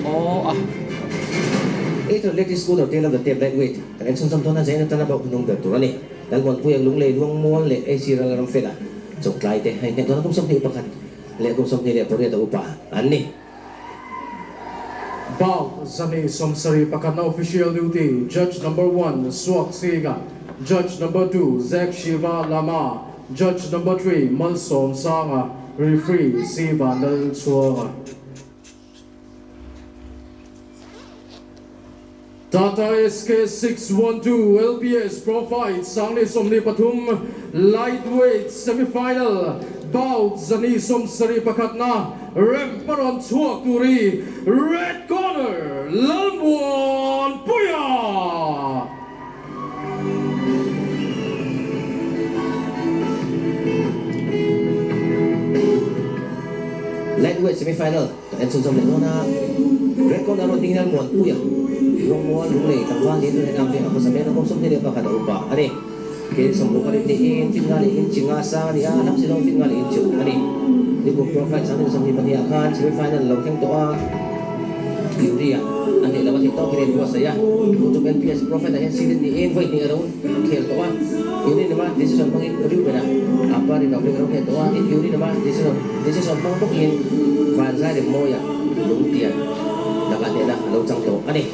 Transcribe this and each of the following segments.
Aw a. Either electric scooter tail of the tape lightweight kan en chhunzawm dawn a, Zaina tana bauh hnung ber tur a ni. Lalmuanpuia Lunglei Luangmual leh AC Ralramfela Chawngtlai te a inhnek dawn a, kum 21 leh kum 28 a upa an ni. Bout zani 71na official duty Judge number one Suak Siga, Judge number two Zack Shiva Lama, Judge number three Malsawm Sanga, Referee C Vanlalchhuanga. Tata SK 612 LPS Pro Fight 2023 Lightweight Semi-Final Bout zani 71na rem parawn chhuak turi Red Corner Lalmuanpuia. Lightweight semi-final kan en chhunzawm leh dawn a, Red Corner rawn ding hian Muanpuia Lungmual Lunglei tlangval niin tun hian am veng a khawsa mek a, kum 21 a upa a ni. Ke sawmruk a rit niin fit nga leh inchi nga sang a ni a, lam si zawng fit nga leh inchi ruk a ni. Nikum Pro Fight 2022 ah khan semi-final a lo thleng tawh a, Yuri-a a hneh lo a theih tawk hian a inbuatsaih a. Youtube NPS Pro Fight ah hian season niin vawi hnih a lo khel tawh a, Yuri nama decision hmangin Reuben-a Apa Republic a lo hneh tawh a, tin Yuri nama decision decision hmang bawkin Vanzai Remmawia Lungtian lakah hnehna a lo chang tawh a ni.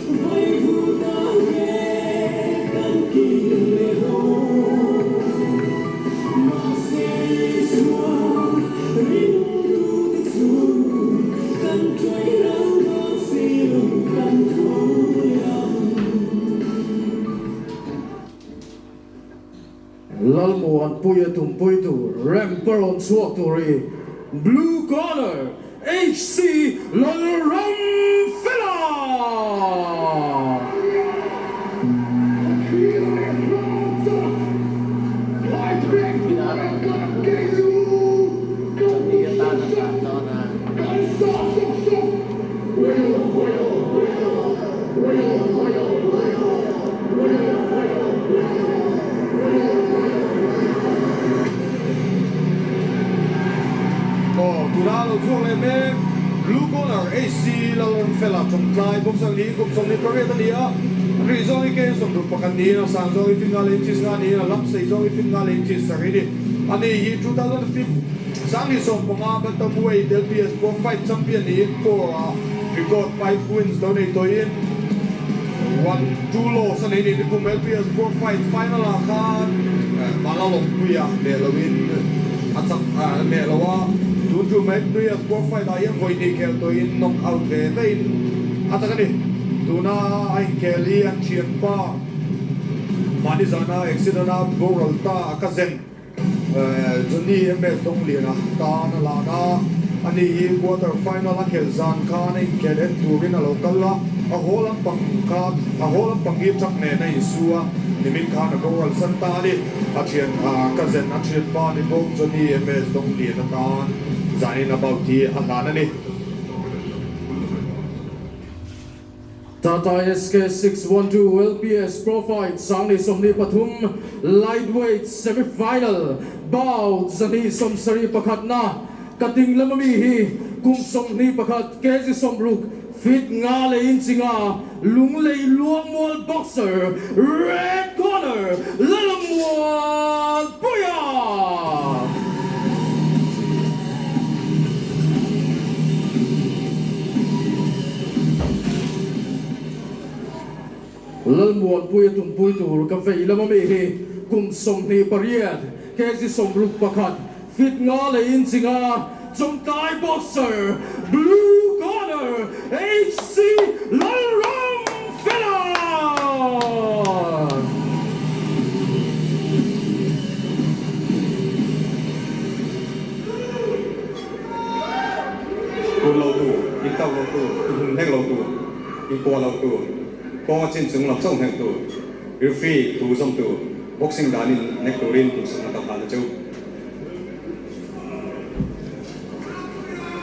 Lalmuanpuia tumpui tur rem parawn chhuak tur hi Blue Corner HC Lalramfela! Aw, tuna lo chhuak leh mek Blue Corner HC Lalramfela Chawngtlai boxer niin kum 28 a ni a, rih zawng hi keng 61 niin a sang zawng hi fit nga leh inches nga niin a lam sei zawng hi fit nga leh inches sarih a ni. Ani hi 2015 2015 Bantamweight LPS Pro Fight Champion niin four a record 5 wins lo nei tawhin one two loss a nei niin kum LPS Pro Fight final ah khan Malalawmpuia hneh loin a chak hneh lo a, tun tum LPS Pro Fight ah hian vawi hnih khel tawhin knock out ve vein a chak a ni. Tuna a inkhel hi an thianpa mahni zana accident a boral ta a ka zen. Johnny MS Dongliana tan a lan a, ani hi quarter final a khelh zan khan a inkhel en turin a lo kal a, a haw lampang kha a haw lampang hi truck nen a insu a, nimin khan a boral san ta a ni. A thian cousin a thianpa ni bawk Johnny MS Dongliana tan zanin a bout hi a hlan a ni. Tata SK 612 LPS Pro Fight 2023 Lightweight Semi-Final bout 271na ka ding lama mi hi kum 21 kg 60 fit nga leh inchi nga Lunglei Luangmual boxer Red Corner Lalmuanpuia. Lalmuanpuia tumpui tur ka vei lama mi hi kum 28 kg 61 fit nga leh inchi nga Chawngtlai boxer Blue Corner HC Lalramfela. Kun lo tur, in tauh lo tur, in hmun hlek lo tur, in kuah lo tur, kawng a chin chung lam chauh hnek tur, referee thu zawm tur, boxing danin hnek turin duhsakna ka phah na cheu.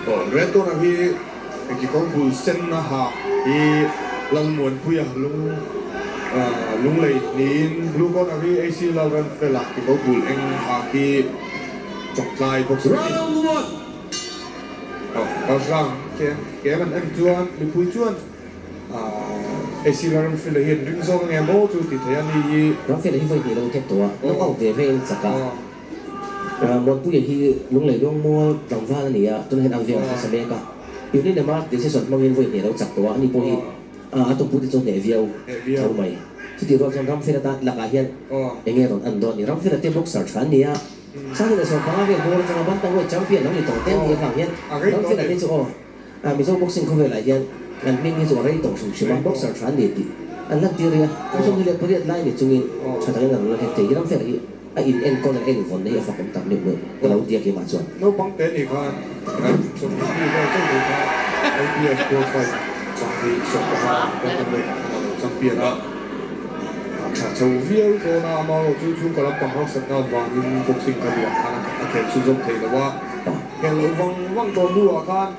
Aw, Red Corner hi kekawr bul sen a ha hi Lalmuanpuia lung Lunglei niin Blue Corner hi AC Lalremfela kekawr bul eng ha khi Chawngtlai boxer a ni. Round one! Aw, Kalhrang. Game an en chuan mipui chuan AC Lalramfela hi an ring zawk ange maw chu tih theih a ni hi. Ramfela hi vawi hnih lo thek tawh a, knock out ve ve in chak a. Muanpuia hi Lunglei Luangmual tlangval a ni a, tunah hian ang veng a hmasa mek a. Unanimous decision hmangin vawi hnih lo chak tawh a, ani pawh hi a tumpute chu a hneh viau tho mai. Chutih rual chuan Ramfela tan lakah hian eng nge rawn an dawn ni? Ramfela te boxer tha an ni a. Sangin a 15 vel bawr atanga bantamweight champion lo ni tawh te an nih avang hian Ramfela te chu aw Mizo boxing khawvelah hian an hming hi chu a rei tawh hrim hrim a, boxer tha an ni tih an lantir rih a. Kum 28 lai ni chungin tha takin a rawn la hek thei hi Ramfela hi a in enkawl a envawn na hi a fakawm tak meuh meuh ka lo tia keimah chuan. Naupang te nih khan 20 vel chauh nih khan LPS World Fight chang hi 15 bantamweight ah khan a lo champion a. A tha chho viau dawn a, amaherawhchu chhungkaw lampang harsatna avangin boxing kha duah khan a khel chhunzawm thei lo a, khel loh vang vang tawh hnuah khan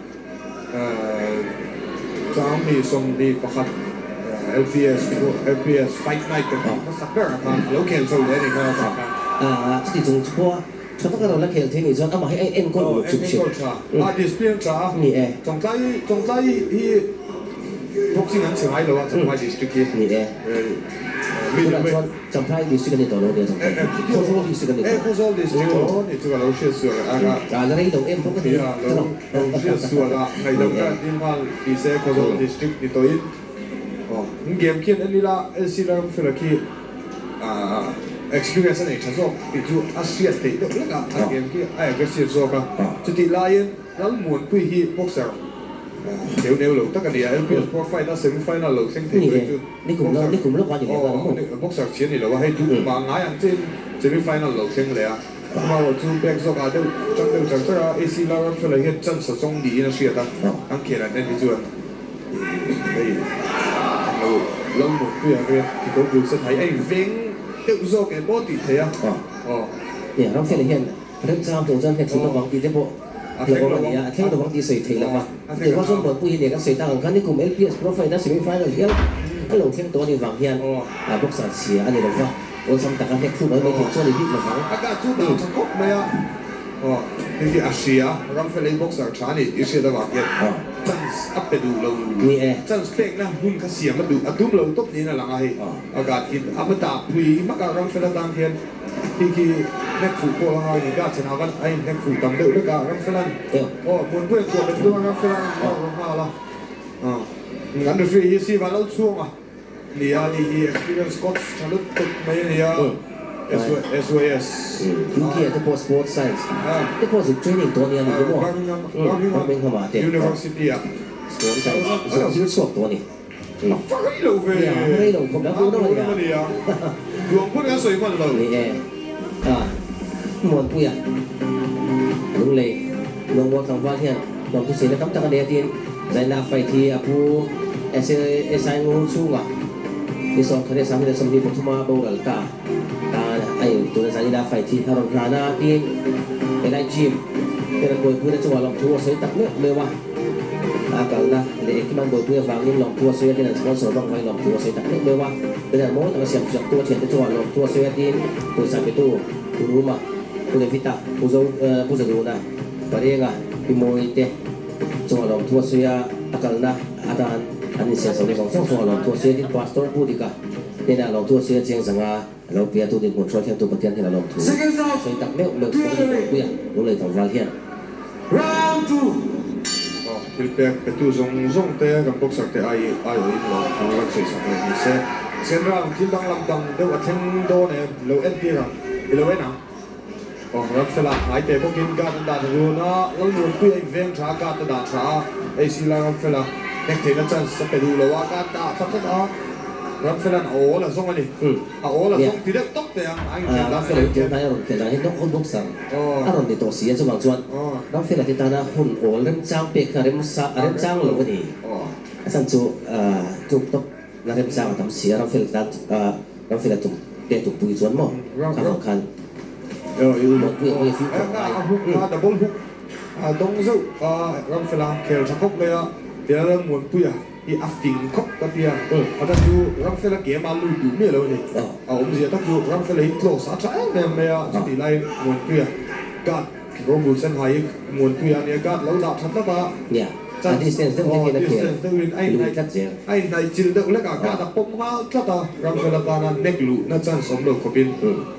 Changni 21 LPS LPS Fight Night kan tih hmasak berah khan a lo khel chho leh a ni kha a tah khan. Chuti chung chu pawh tha taka rawn la khel thei nih chuan amah hi a enkawl uluk chuk thin. Enkawl tha, a discipline tha a, Ni e. Chawngtlai Chawngtlai hi Boxing an che ngai lo a, Champhai District hi. Ni e. Tunah chuan Champhai District a ni tawh lo nia Champhai District. Khawzawl District a ni tawh. Khawzawl District aw ni chu ka lo hriat sual a. A la rei lo em bawk a ni. Nia, lo hriat sual a, ngaihloh ka dil nghal ti se Khawzawl District ni tawhin. Aw, game khian en ila LC Lalramfela khi experience a nei tha zawk tih chu a hriat theih deuh hlek a, a game khi a aggressive zawk a. Chutih laiin Lalmuanpui hi boxer neu neu lo tak a ni a, LPS Pro Fight a semi final lo thleng thei tur chu boxer boxer chi a ni lo a, hei duh mah ngai ang chiin semi final lo thleng leh a, amaherawh chu back zawk ah deuh tang deuh char char a, AC Lalramfela hian chance a zawng niin a hriat a, an khel an en hi chuan hei an lo Lalmuanpui ang riat kiko bul sen hai a inveng deuh zawk em aw tih theih a, aw. Ramfela hian Remchang pawh chuan hnek thlu lovang tih te pawh hlauhawm a ni a, a thleng lovang tih sawi theih lova. Chutiang chuan Muanpui hi nia kan sawi tak ang khan nikum LPS Pro Fight-a semi final hial a lo thleng tawh a nih vang hian boxer chhia a ni lova, awlsam taka hnek thluk mai mai theih chu a ni bik lovang. A kah chu dah tha khawp mai a, aw hei hi a hria, Ramfelei boxer tha a ni tih hriat avang hian chance a pe duh lo, chance pekna hun kha siam a duh a tum lo tawp niin a lang a hei a kah khi a va dah pui hmak a Ramfela tan hian. Khi khi hnek fuh pawh la ngai ni ka chhan ah khan a in hnek fuh tam deuh vek a Ramfelan aw Muanpuia kuah bet hlum a Ramfelan a nawr rawh nghal a an referee hi Siva lo chhuang a ni a ni hi experience coach tha lutuk mai a ni a SYS UK ah te pawh sports science te pawh zuk training tawh a ni a ni hi maw Birmingham ah te University ah sports science zuk zir chhuak tawh a ni. A fa rei lo ve. Nia, a rei lo khawp mai, a hmuh nawm a nia. Duang pawn kan sawi hman lo. Ni e, a Muanpuia Lunglei Lawngmual tlangval hian lawmthu saina tam tak a nei a tiin Zaina fight hi a pu SI Ngur chhunga ni 23 a boral ta tan a in tuna Zaina fight hi a rawn hlan a tiin helai gym te rawn buaipuina chungah lawmthu a sawi tak meuh meuh a. A kalna leh engkim an buaipui avangin lawmthu a sawi a tin an sponsor vang vangin lawmthu a sawi tak meuh meuh a. Banner mawi taka siam chhuak tu a thiante chungah lawmthu a sawi a tin pawisa petu Pu Ruma, Pu David-a, Pu Zo Pu Zaduna, Parenga, Pi Mawi te chungah lawmthu a sawi a, a kalna atan an insiamsak na zawng zawng chungah lawmthu a sawi a tin Pastor Pu Dika hnenah lawmthu a sawi a chiang zanga a lo pia tu dinhmun hruai thiamtu Pathian hnenah lawmthu a sawi tak meuh meuh chu ka buaipui a, Lunglei tlangval hian. Round 2. Aw, thil pek petu zawng zawng te kan boxer te ai aiawhin lo thu kan sawi sak leh ni se. Sen round thil danglam dang deuh a thleng dawn em? I lo en tir ang, i lo en ang. Aw, Ramfela ngai teh bawkin guard an dah ta run a, Lalmuanpuia in veng tha a guard a dah tha a, AC lai Ramfela hnek theihna chance a pe duh lo a, guard dah tha tlat a, Ramfela'n a awl a zawng a ni. A awl a zawng ti deuh tawp teh ang, a inkhel dan Ramfela hi tun hnai a rawn khel dan hi knock out boxer a rawn ni tawh si a, chuvang chuan Ramfela te tana hun awl remchang pek kha a remchang lo a ni. A chhan chu tluk tawp na remchang a tam si a, Ramfela tan Ramfela tum te tumpui chuan maw kha vang khan Muanpuia pawh hi a fimkhur ngai. A hook kha double hook a dawng zeuh a, Ramfela khel tha khawp mai a, tihian Muanpuia hi a fing khawp ka tia, a chan chu Ramfela ke ama lut duh miah lo a ni. A awmzia tak chu Ramfela hi close a tha em em mai a, chutih laiin Muanpuia guard kekawr bul sen hai hi Muanpuia a nia, guard lo dah tha tlat a. A distance deuh hlek in a khel lui tlat zel. A inhnaih chilh deuh hlek a, kat a pawm nghal tlat a, Ramfela tana nek luhna chance awm lo khawpin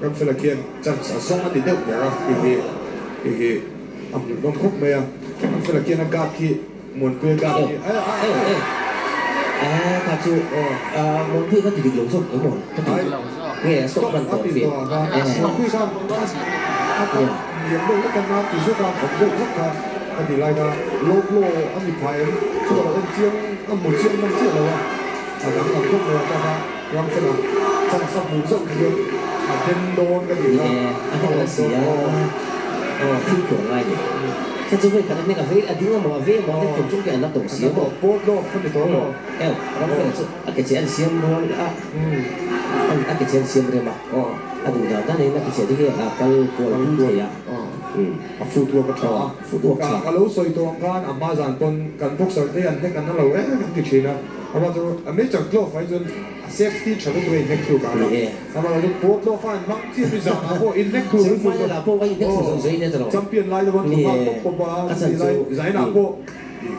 Ramfela khian chance a zawng a ni deuh ber a, hei hi hei hi a hmuhnawm khawp mai a, Ramfela khian a gat khi Muanpuia gat khi a a a A kha chu Muanpuia kha ti dik lo zawk emaw ka ti nge a stop hman tawh fim Muanpuia khan a kat liam deuh hlek a na ti zawk a, awm deuh hlek kha ka ti lai kha low blow a ni phah em chu a lo en chiang a hmu chiang hman chiah lo a. A dang lam khawp mai a tak a, Ramfela chance a hmuh zauh hian a den dawn ka ti a. Ni e, a hnek la si a, aw fimkhur a ngai ni. Kha chu vawi khat a hnek a vei a ding a maw a vei a maw a hnek thum chung te an la tawng si a maw. Pawt lawk kha ni tawh maw. Ew, Ramfela chu a ke che an siam rual a, a ke che an siam rem a, a duh dan dan in a ke che te hi a kal kual pui thei a. A footwork a tha a, ka lo sawi tawh ang khan a hma zan pawn kan boxer te an hnek an na lo em an ti thin a, amah chu a major glove ah hi chuan a safety tha lutuk a inhnek thluk ang a, amah chu poor glove a an hmang chiah mi zanah pawh inhnek thluk an hmu zawk, champion lai deuh an tlu nghal pawp pawp a, chutih lai zainah pawh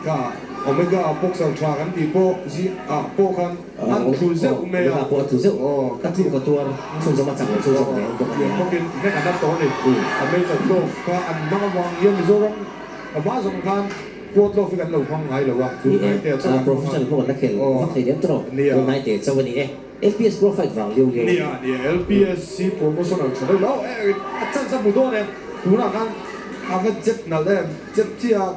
kha Omega boxer tha kan tih pawh zingah pawh khan an thlu zeuh mai a, tiang bawkin hnek an la tawh a ni. A major glove kha an hmang avang hian Mizoram a hma zawng khan poor glove hi kan lo hmang ngai lo a, tun hnai te ah chuan kan hmang a. Nia. Nia, nia, LPS hi promotional tha deuh lo e, a chance a hmu dawn em, tunah khan a va jep nalh em, jep chiah a.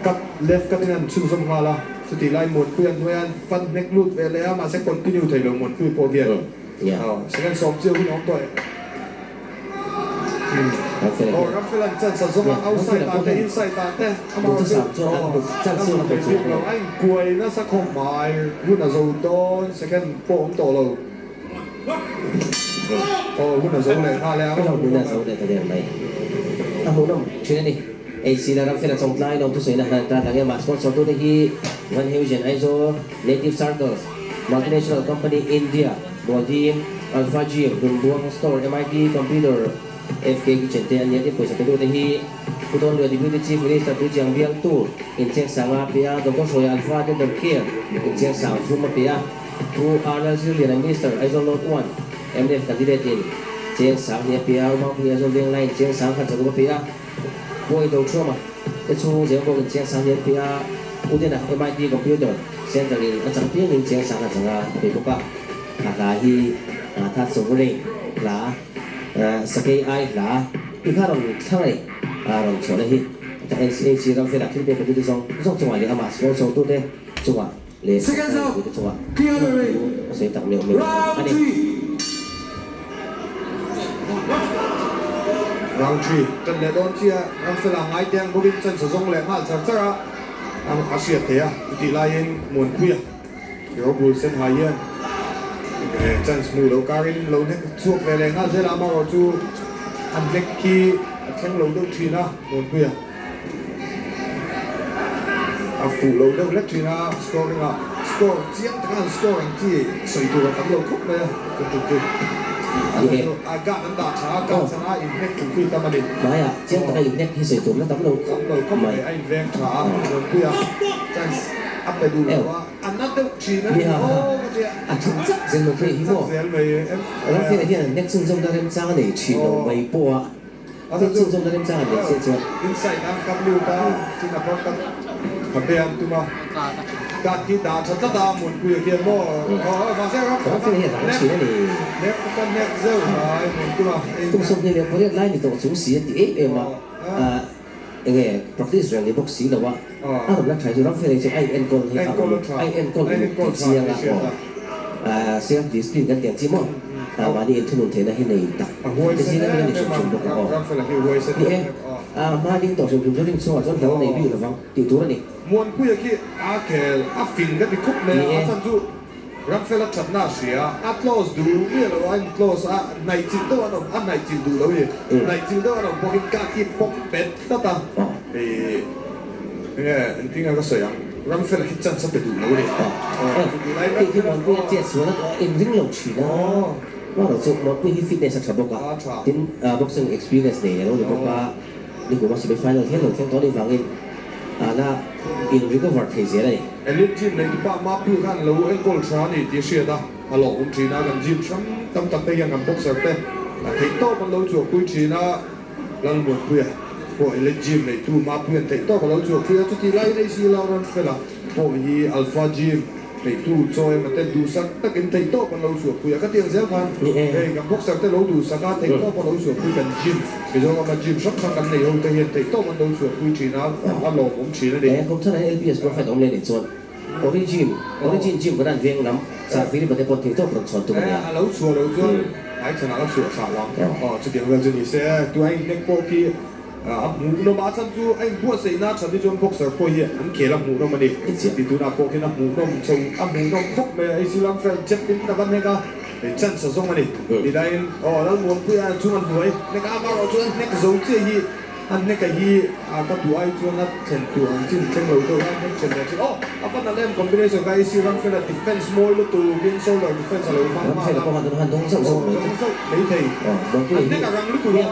Cut left cut in an chhunzawm nghal a, chutih lai Muanpui an hnuai a, an fan hnek lut ve leh a, mahse continue thei lo Muanpui pawh hian second sawm chiah hun a awm tawh e. Aw Ramfela'n chance a zawng a, outside ah te inside ah te amah chu a hmu thei bik lo, a inkuai nasa khawp mai, hun a zo dawn second pawh awm tawh lo. Aw hun a zo leh nghal e a. Hun a zo leh ta der mai. A hmuhnawm thin a ni. HC la Ramfela Chawngtlai lawm thusawiina hlan tan lang ema sponsor tute hi Van Heusen Aizawl, Native Circles, Multinational Company India, Bualdim, Alpha Gym, Hlunbuang Store, MIT Computer, FK Kitchen te an ni a tin pawisa petute hi Pu Tawnluia Deputy Chief Minister Tuichiang Bialtu Inchiangsanga a pe a, Doctor Hruaia Alpha Dental Care Inchiangsang thum a pe a, Pu Arnold Zirliana Minister Aizawl North 1 mnf Candidate in Chengsang ni a pe a, Umangpui Aizawl Venglai in Chengsang khat zakuk a pe a. Puai do thuama te chhung zel bawkin Chiangsang hi an pe a, Udena MIT Computer Center in a chang piangin Chiangsang a chang a pe bawk a. A hla hi Tha Sovereign hla, Sakei Ai hla i kha rawn thlang a ni. A rawn chhuahna hi NCHC ram velah thil pek tute zawng zawng chungah leh amah sponsor tute chungah leh sorkar mipuite chungah lawmthu a sawi tak meuh meuh a ni. Round three tan leh dawn chiah Ramfela ngai te ang bawkin chance a zawng leh nghal char char a, a hriat thei a, chutih laiin Muanpuia Robul Senhai hian chance hmuh loh karin lo hnek chhuak ve leh nghal zel a, amaherawh chu an hnek khi a thleng lo deuh thin a Muanpuia. A fuh lo deuh hlek thin a, scoring ah score chiang taka an score ang chi sawi tur a tam lo khawp mai a, chu chu chu a gun an dah tha a, gun chhan a inhnek fuh pui tam a ni. Hmaiah chiang taka inhnek hi sawi tur la tam lo khawp mai. A inveng tha a, Muanpuia chance a pe duh lo a, a na deuh thin a ni aw ka tia. A thun chak zel Muanpuia hi maw? Ramfela hian an hnek chhunzawm na remchang a nei thin lo mai pawh a. Thil chhunzawmna remchang an neih chiah chuan. Inside an kam lut a, chin a phawrh tak a be an tum a. Kat khi dah tha tlat a, Muanpuia khian maw aw mahse ram Ram fela hi a dang thin a ni. Nek kan nek zeuh mai Muanpuia. Kum 28 lai ni tawh chung si a ti em em a, enge practice reng ni bawk si lo a, a rawn la tha hi chu ram fela hi chu a in enkawl hi a awm a in enkawl uluk tih chiang a aw self discipline kan tih ang chi maw. Mahni inthunun theihna hi nei tak te zing ami a ni hrim hrim bawk a aw. Ni e, a hma ding tawh hrim hrim chu ring chhungah chuan hlo a nei bik lovang tih tur a ni. Muanpuia khi a khel a fing ka ti khup mai a, a chhan chu Ramfela thatna a hria, a close duh miah lo a, a in close a, hnaih chilh deuh an awm, a hnaih chilh duh lo i, hnaih chilh deuh an awm bawkin ka khi pawm bet tlat a, ih enge engtin nge ka sawi ang. Ramfela hi chance a pe duh lo a ni. Hei hi Muanpuia chet sual a inring lo thin a, Maro chu Muanpuia hi fitness a tha bawk a, tin boxing experience nei a lo ni bawk a, nikum a semi final hial lo thleng tawh a nih vangin la in recover thei zel a ni. Elite Gym neitupa Mapui khan lo enkawl tha a ni tih hriat a, a lawmawm thin a, kan gym hrang tam tak te hian kan boxer te theihtawp an lo chhuahpui thin a, Lalmuanpuia pawh Elite Gym neitu Mapuia'n theihtawp a lo chhuahpui a, chutih laiin AC Lalramfela pawh hi Alpha Gym neitu chaw emaw te duhsak takin theihtawp an lo chhuahpui a, ka tiang zel khan hei kan boxer te lo duhsak a, theihtawp a lo chhuahpui kan gym Mizorama gym hrang hrang kan nei ho te hian theihtawp an lo chhuahpui thin a, a lawmawm thin a ni. He kum thar ah LPS profile awm leh nih chuan Origin Origin gym kan an veng lam Sangfili pate pawn theihtawp rawn chhuan tum a nia. A lo chhuah loh chuan hmaichhanah ka chhuah hrah vang aw chutiang vel chu ni se tu a inhnek pawh khi A hmuhnawm a, a chhan chu a inbuatsaihna a that hi chuan boxer pawh hi an khel a hmuhnawm a ni. Ti tunah pawh khian a hmuhnawm chho, a hmuhnawm khawp mai a, AC Lamfel chep in a va hnek a, chance a zawng a ni. Ti laiin aw Lalmuanpuia chung an hnuai hnek a, amaherawh chuan a hnek zo chiah hi a hnek a hi ka duh ai chuan a thlen tur ang chin thleng lo deuh a, a hnek then leh thin. Aw a va nalh em combination kha AC Ramfela defense mawi lutuk in shoulder defense a lo hmang nghal a, aw dawng zauh mai thei. A hnek a rang lutuk a.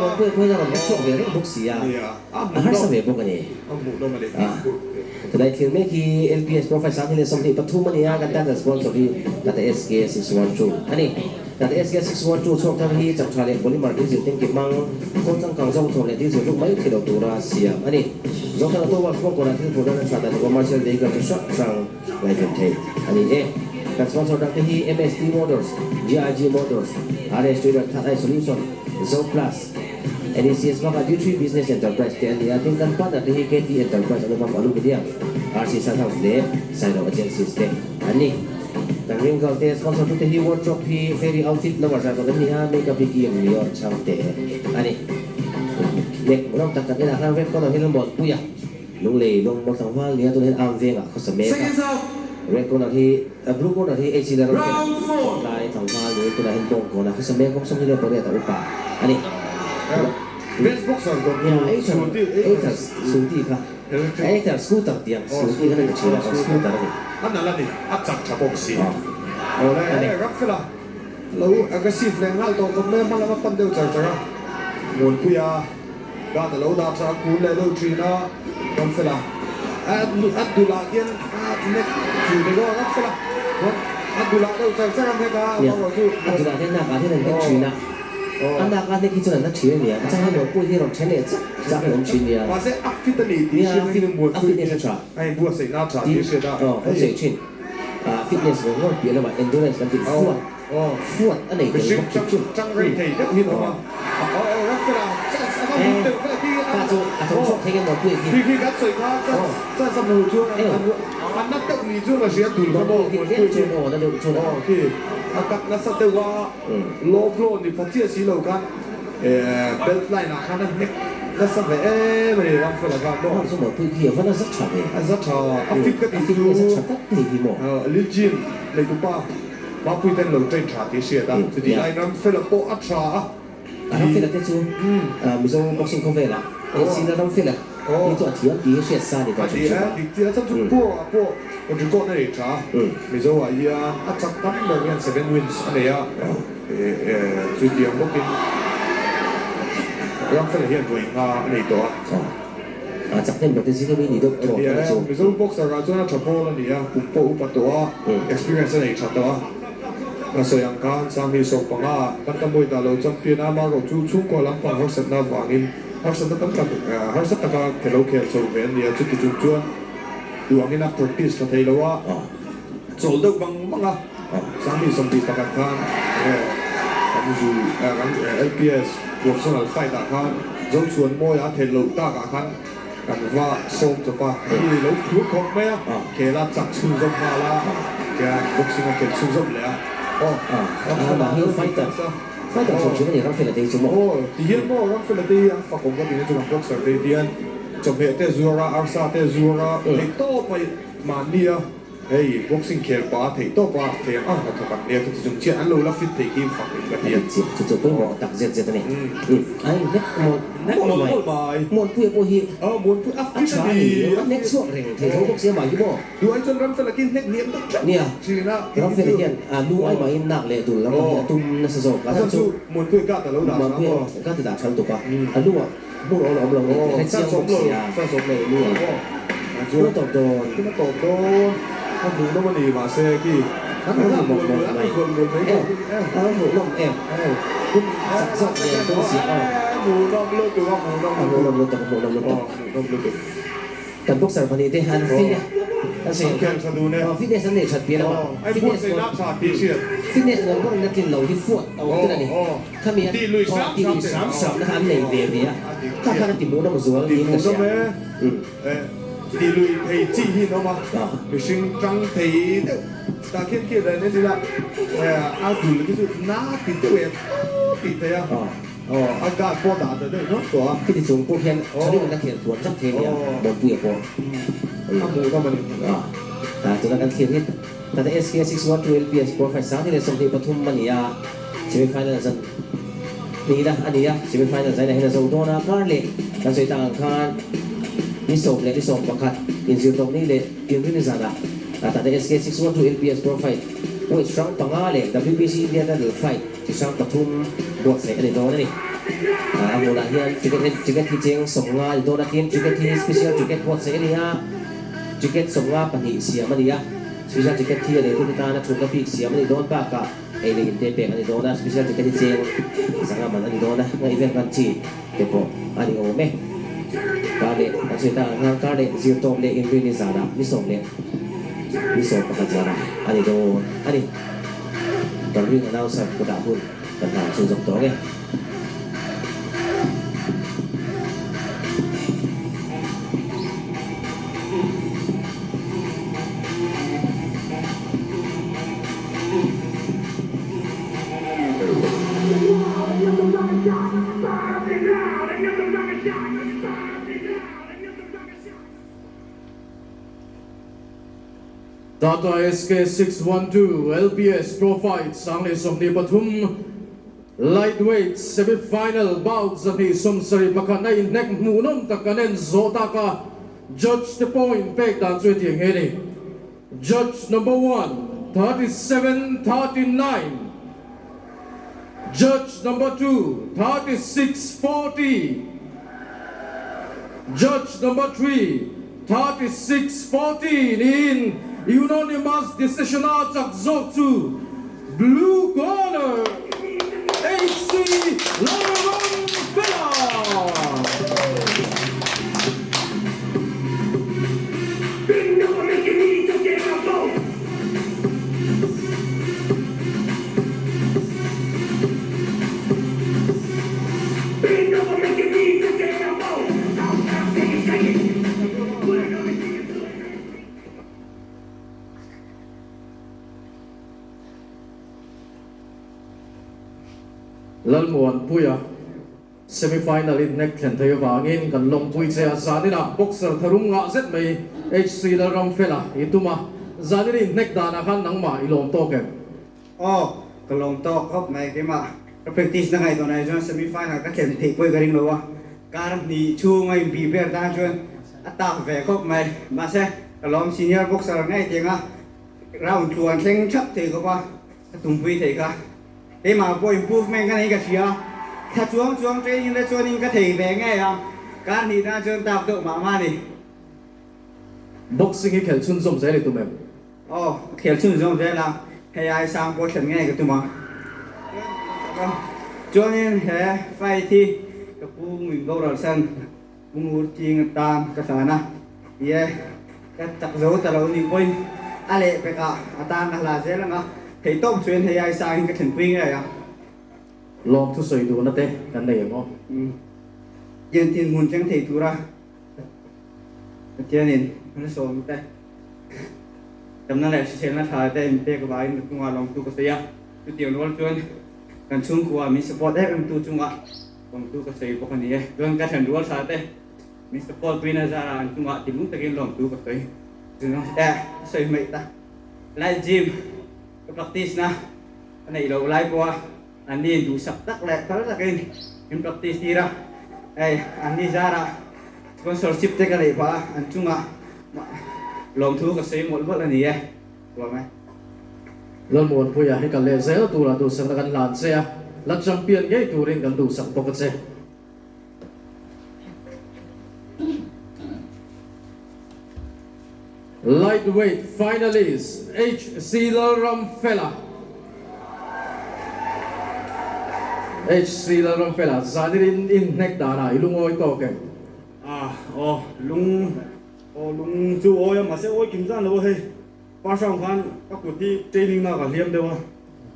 Nia, a hmuhnawm, a hmuhnawm a ni. Tunai thil mek hi LPS Profile 2023 a ni a, kan title sponsor hi Tata SK 612 a ni. Tata SK 612 chhuak thar hi chak tha leh polymer diesel tengki hmang, khawl changkang zawng thawm leh diesel hluk mai thei lo tura siam a ni. Zothana Auto Works pawh kawrah thil phurh nana tha dan commercial vehicle chi hrang hrang ngaihven theih a ni e. Kan sponsor dangte hi MST Motors, GIG Motors, RS Trader Third Eye Solution, Zo Plus, NECS bakah Duty Business Enterprise te a ni a, tin kan partner te hi KT Enterprise, Anupam Aluminium, RC Sun House leh Sailo Agencies te an ni. Kan ringal te sponsor tute hi Wardrobe hi Fairy Outfit Lover Driver an ni a, Makeup hi Kim Lion Chhangte a ni. Nek ram tak tak inah khan Red Corner hi an muanpui a, Lunglei lawng tlangval nia tunah hian Arm vengah khawsa mek a, Red Corner hi Blue Corner hi HC Lalram Kawt lai tlangval niin tunah hian Bawngkawnah khawsa mek awm 28 a upa a ni. Best boxer dawt tu Scooty Ather Scooty kha Ather Scooter tiang Scooty kha ka thin a Scooter a ni. A nalh a ni, a chak tha bawk si. Awle Ramfela lo aggressive leh nghal tawh khawp mai a, hma lama pan deuh char char a, Muanpuia. Dan a lo dah tha a kun leh deuh thin a, Ramfela a dulah khian a hnek chu ni dawn a, Ramfela chuan a dulah deuh char char a hnek a, amaherawh chu. A dulah hian nak ah hian an hnek thin a, a nak a hnek hi chuan an na thin a nia, a chang hian Muanpui hi rawn then leh chak chak hi a awm thin nia. Mahse a fit a ni tih hriat angin Muanpui hi a inbuatsaihna a tha tih hriat a. Aw, kan sawi thin, fitness ngawr ngawr piah lamah endurance kan tih fuat. Fuat a nei tel bawk chu chu. Chang rei thei deuh hi awm a. Kha chu a tho chhuak thei nge maw pui khi. Khi kan sawi kha chance a hmuh chuan an na deuh ni chuan a hria dul kha maw pui khi. Chuan aw na deuh chuan. Aw khi a kat nasa deuh a low blow ni pha chiah si lo khan belt line ah khan a hnek nasa ve em a ni Ramfela khan maw. Chu maw pui khi a va na za tha ve. A za tha a fit ka tih chu. A fit nasa tha tak thei hi maw. Lil Jim neitupa. Mapui ten lo train tha tih hriat a, chutih laiin Ramfela pawh a tha a. Ramfela te chu Mizo boxing khawvelah Sina Ramfela hi chu a thiam tih hi hriat sa a ni tawh hrim hrim a. Dik chiah a, chhan chu Pro ah pawh record a nei tha a, Mizo ah hian a chak tam ber hian seven wins a nei a, chutiang bawkin Ramfela hian vawi nga a nei tawh a. A chak hnem ber te zing ami ni deuh tawh a ni chu. Mizo boxer ah chuan a tha pawl a ni a, kum pawh upa tawh a, experience a nei tha tawh a. A sawi ang khan Sanghi 15 ah kan ta mawi dah lo champion a, amaherawh chu chhungkua lampang harsatna avangin harsatna tam tak harsa taka khelo khel chho ve an ni a, chuti chung chuan duh angin a practice tha thei lo a, chawl deuh vang vang a. Sanghi 21 khan kan zu kan LPS professional fight ah khan Zochhuan Mawia a theih loh tak ah khan kan va sawm chawp a, mi lo phur khawp mai a, khel a chak chhunzawm nghal a, tihian boxing a khel chhunzawm leh a. Aw, Ramfela a lo defense a. Fighter chhawm chhun a ni Ramfela te hi chu maw? Aw, tihian maw Ramfela te hi an fakawm ka tihna chu kan boxer te hi tihian chawhmeh te zuar a, arsa te zuar a, theihtawp a mahni a. Hei boxing khel pa theih tawp a, thei ang ang hnathawk an nia chuti chung chiah an lo la fit thei khi fak in ka ti a. Chiah chu chu pawimawh tak zet zet a ni. A in hnek mawlh mawlh mai. Muanpuia pawh hi a fit a ni. A hnek chhuak reng thei tho bawk sia mah hi maw. Duh ai chuan Ramfela khi hnek hniam deuh tlat Nia, Ramfela hian a lu ai mahin nak leh dul lam hi a tum nasa zawk a. A chhan chu Muanpuia ka ta lo dah tha maw. Muanpuia ka ti dah tha lutuk a. A lu ah hmun awl a awm lo nge tih hre chiang bawk sia. Chhan sawm lo lu ah. Hun a tawp dawn. Hun a tawp dawn. A hmuhnawm a ni mahse khi an han hmuh mawlh mai em a hmuhnawm em chak zawk nen tum si a hmuhnawm lutuk a hmuhnawm a hmuhnawm lutuk a hmuhnawm lutuk hmuhnawm lutuk kan boxer pahnih te an fit a an sawi ang khan fitness an neih that piah lamah fitness fitness ngawr ngawr in a tlin lo hi fuat a awm tel a ni khami an tih lui hram hram na kha an nei ve ve a kha khan a ti hmuhnawm zual niin ka hria. Ti lui thei chi hi an awm a, mihring tang thei deuh tah khian khi dan en ila a dul khi chu na ti deuh em aw tih thei a, a guard pawh dah ta deuh hnawk tawh a. Khiti chung pawh khian tha deuhin a khel thuan zak thei nia Bawnpuia pawh a hmuh nawm a ni. Tuna kan thlir hi Tata SK 612 LPS Profile 2023 a ni a, semi final zan hnihna a ni a, semi final zainah hian a zo dawn a, kar leh kan sawi tak ang khan ni sawm leh ni sawm pakhat inzir tawk ni leh inrin zanah Tata SK 612 LPS Profile weight hrang panga leh WBC India Title Fight chi hrang pathum buatsaih a ni dawn a ni. A hmunah hian ticket ticket hi cheng sawmnga a ni dawn a, tin ticket hi special ticket buatsaih a ni a. Ticket 52 siam a ni a, special ticket hi a neitute tana thutna bik siam a nih dawn bakah ei leh inte pek a ni dawn a, special ticket hi cheng zanga man a ni dawn a, ngaihven ran chi te pawh a ni awm e. Kar leh kan sawi tak ang khan kar leh zir tawp leh inrin ni zanah ni sawm leh ni sawm pakhat zanah a ni dawn a ni. Kan ring announcer kutah hun kan hlan chhun zawk tawh ang e. Tata SK 612 LPS Pro Fight 2023 Lightweight semi-final bout 271 a inhnek hmuhnawm tak kan en zawh tak a, judge te point pek dan chu hetiang hi a ni, Judge number one, 37, 39, Judge number two, 36, 40, Judge number three, 36, 40 niin unanimous decision a chak zawk chu Blue Corner HC Lalramfela. Lalmuanpuia semi final in hnek thlen thei avangin kan lawmpui che a, zaninah boxer tharum ngah zet mai HC Lalramfela i tum a, zanin in hnek danah khan nangmah i lawm tawk em? Aw, ka lawm tawk khawp mai keimah ka practice na ngaih tawnah chuan semi final ka thlen theih pawh i ka ring lo a, kar hnih chhunga in prepare tan chuan a tak ve khawp mai, mahse ka lawm senior boxer ngei tiang a round tluan thleng thap thei khawp a, ka tumpui thei kha keimah pawh improvement ka nei ka hria, thla chuang chuang training te chuanin ka thei ve ngei a, kar hnih tan chuan tak deuh mah mah a ni. Boxing hi khelh chhunzawm zel i tum em? Aw, ka khel chhunzawm zel a, hei ai sang pawh thlen ngei ka tum a. Chuanin he fight hi ka pu min boral san Pu Ngur Ching atan ka hlan a, ti e, ka chak zo ta lo nih pawhin a leh pekah atan ka hla zel ang a, theihtawp chuan hei ai sangin ka thlenpui ngei ang. Lawm thusawi duhna te kan nei ang aw. Tiang thin hmun thleng thei tura Pathianin a sawm te, damna leh hriselna tha te inpek vangin ka chungah lawmtu ka sawi a, chutiang rual chuan kan chhungkua min support em em tu chungah lawmtu ka sawi bawk a ni e. Chuan ka thlen rual tha te min support puina zarah an chungah thinlung takin lawmtu ka sawi. Ka sawi hmaih ta, light gym ka practice na ka neih loh lai pawha Anni duhsak tak leh phal takin min practice tir a, hei anni zarah sponsorship te ka neih phah a, an chungah lawmthu ka sawi mawlh mawlh a ni e, lawm e. Lalmuanpuia hi kal leh zel turah duhsakna kan hlan che a, la champion ngei turin kan duhsak bawk a che. Lightweight finalist HC Lalramfela HC Lalramfela Zanirin inhnek danah i lungawi tawk em? Ah aw lung aw lung chu awi a mahse awi kim zan lo a hei first round khan ka kut hi training na ka hliam deuh a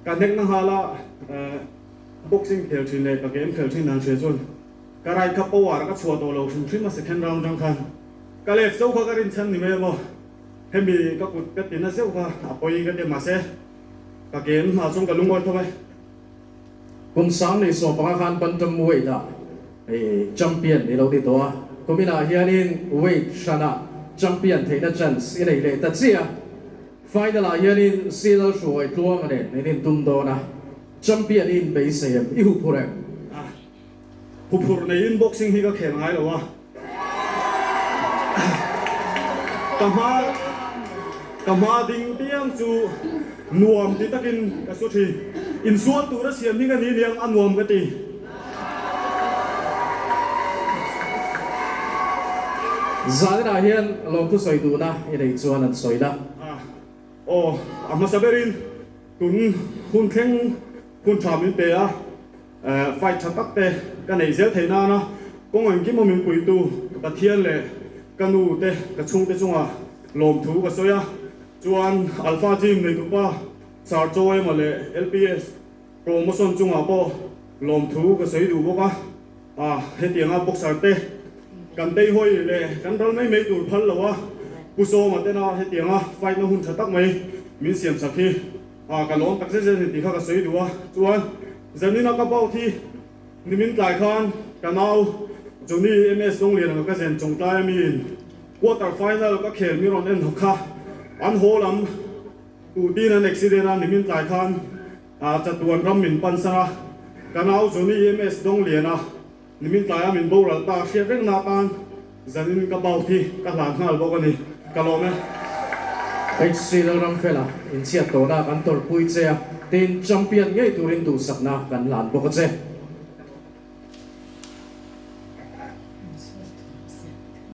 ka hnek na nghal a eh boxing khel thin leh ka game khel thin dan hria chuan ka right kha power ka chhuah tawh lo hrim hrim a second round atang khan Ka left chauh kha ka rinchhan ni mai a maw? Hemi ka kut ka ti na zeuh kha a pawi ka ti a mahse ka ke en hma chuan ka lungawi tho e. Kum 1015 khan bantam weight ah champion i lo ti tawh a, kuminah hianin weight hranah champion theihna chance i nei leh ta chiah a, final ah hianin Silal Hruai Tluanga nen in intum dawn a, champion i inbeisei em? I huphurh em? Huphurh neiin boxing hi ka khel ngai lo a, ka hma ka hma ding piang chu nuam ti takin ka su thin. Insual tura siam hi ka ni niang a nuam ka ti. Zaninah hian lawmthu sawi duhna i neih chuan an sawi la. Aw, a hmasa berin tun hun thleng hun tha min pe a. Fight tha tak te ka neih zel theih nana kawng engkim a min puitu ka Pathian leh ka nu te ka chhungte chungah lawmthu ka sawi a, chuan Alpha Gym neitupa Sir Chaw emaw leh LPS Promotion chungah pawh lawmthu ka sawi duh bawk a, ah hetianga boxer te kan teihawi leh kan ral mai mai tur phal lo a, Pu Sawma tena hetianga fight na hun tha tak mai min siamsak hi. Ah ka lawm tak zet zet ni tih kha ka sawi duh a, chuan Zanina ka bout hi nimin tlai khan ka nau Johnny MS Dawnglian anga ka zen chawng tlai ami in quarter final ka khel mi rawn en hawk kha an haw lam tutin an accident a nimin tlai khan ah chatuan ram min pan san a, ka nau Johnny MS Dawnglian a nimin tlai a min boral ta hriat reng na atan Zanin ka bout hi ka hlan nghal bawk a ni, ka lawm e. HC Lalramfela inchhiat tawhna kan tawrhpui che a, tin champion ngei turin duhsakna kan hlan bawk a che.